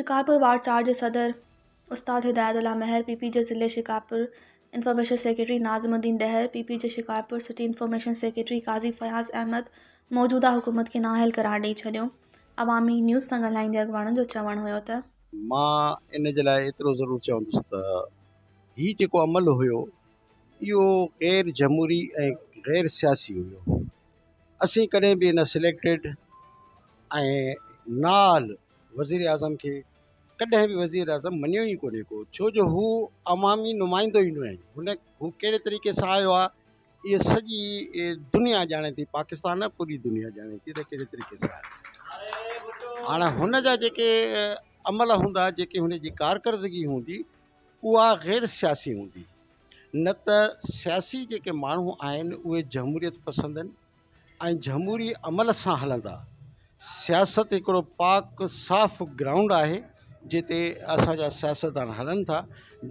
Shikarpur ward چار جي صدر استاد هدايت الله مهر، پي پي جي ضلعي Shikarpur information secretary Nazimuddin Dahar, P P جي Shikarpur city information secretary Qazi Fayaz Ahmed موجوده حڪومت کي نااهل قرار ڏئي ڇڏيو. عوامي نيوز سان ڳالهائيندي اڳواڻن جو چوڻ هيو ته. مان ان جي لاء ايترو ضرور چوندس ته هي جيڪو عمل هيو اهو غير جمهوري ۽ غير سياسي هيو اسين ڪڏهن به ان سليڪٽيڊ ۽ نااهل وزيراعظم کي ڪڏهن به وزيراعظم مڃيو ئي ڪونهي ڪو ڇو جو هو عوامي نمائندو ئي ناهي هن هو ڪهڙي طريقي سان آيو آهي اها سڄي دنيا ڄاڻي ٿي پاڪستان نه پوري دنيا ڄاڻي ٿي ته ڪهڙي طريقي سان آيو هاڻي هن جا جيڪي عمل هوندا جيڪي هن جي ڪارڪردگي هوندي اها غير سياسي هوندي نه ته سياسي جيڪي ماڻهو آهن اهي جمهوريت پسند آهن ۽ جمهوري عمل سان هلندا. سياست هڪڙو پاڪ صاف گرائونڊ آهي جتي اسان جا سياستدان هلن ٿا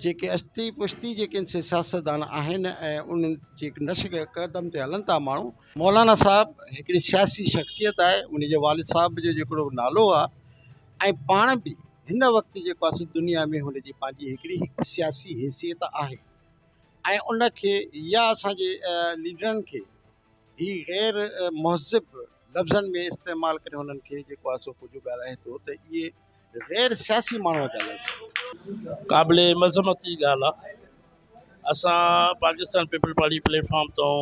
جيڪي اشتي پشتي جيڪي سي سياستدان آهن ۽ انهن جي نش قدم تي هلن ٿا ماڻهو. مولانا صاحب هڪڙي سياسي شخصيت آهي ان جي والد صاحب جو جيڪڙو نالو آهي ۽ پاڻ به هن وقت جيڪو آهي سو دنيا ۾ هن جي پنهنجي هڪڙي سياسي حيثيت آهي ۽ ان کي يا اسان جي ليڊرن کي هي غير مهذب لفظن ۾ استعمال ڪري هنن کي جيڪو آهي سو ڪجهه ڳالهائي ٿو ته اهي غير سياسي ماڻهوء جا لفظ آهن. قابل مذمت جي ڳالهه آهي اسان Pakistan peoples party plate form تون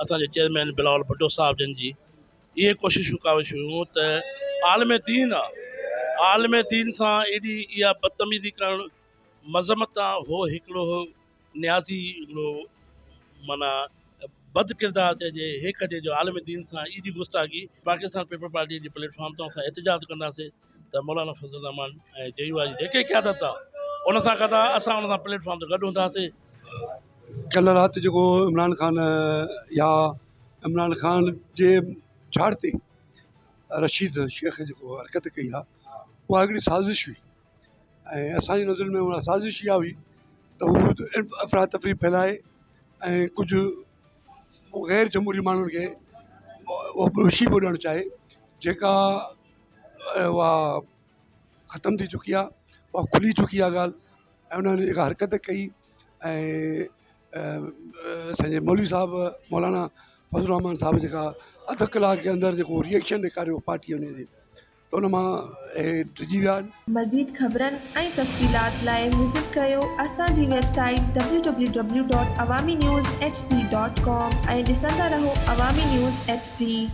اسان جي چيئرمين بلاول ڀٽو صاحب جن جي اهي ڪوششون ڪاوشون هيون ته عالم دين آ عالم دين سان ايڏي اها بدتميزي ڪرڻ مذمت آ هو هڪڙو نيازي هڪڙو معنيٰ بد ڪردار چئجي هي ڪجي جو عالم دين سان ايڏي گستاخي پاڪستان پيپلز پارٽي جي پليٽ فارم تان اسان احتجاج ڪنداسين ته مولانا فضل الرحمان ۽ جي يو آء جي جيڪي قيادت آ ان سان ڪندا اسان ان سان پليٽ فارم تي گڏ هونداسين. ڪلهه رات جيڪو عمران خان يا عمران خان جي جھاڙ تي رشيد شيخ جيڪو حرڪت ڪئي آ اها هڪڙي سازش هئي ۽ اسان جي نظرن ۾ اها سازش اها هئي ته هو افراتفري ڦهلائي ۽ ڪجهه غير جمهوري ماڻهن کي خوشي پيو ڏيڻ چاهي جيڪا اها ختم ٿي چڪي آهي اها کلي چڪي آهي ڳالهه ۽ انهن جيڪا حرڪت ڪئي ۽ اسانجي مولوي صاحب مولانا فضل الرحمان صاحب جيڪا اڌ ڪلاڪ جي اندر جيڪو ري ايڪشن ڏيکاريو پارٽي ان جي ته ان مان اهي ڊڄي ويا آهن. مزيد خبرن ۽ تفصيلات لاء وزٽ ڪريو اسان جي website W W W dot Awami news H D dot com ۽ ڏسندا رهو عوامي نيوز ايڇ ڊي.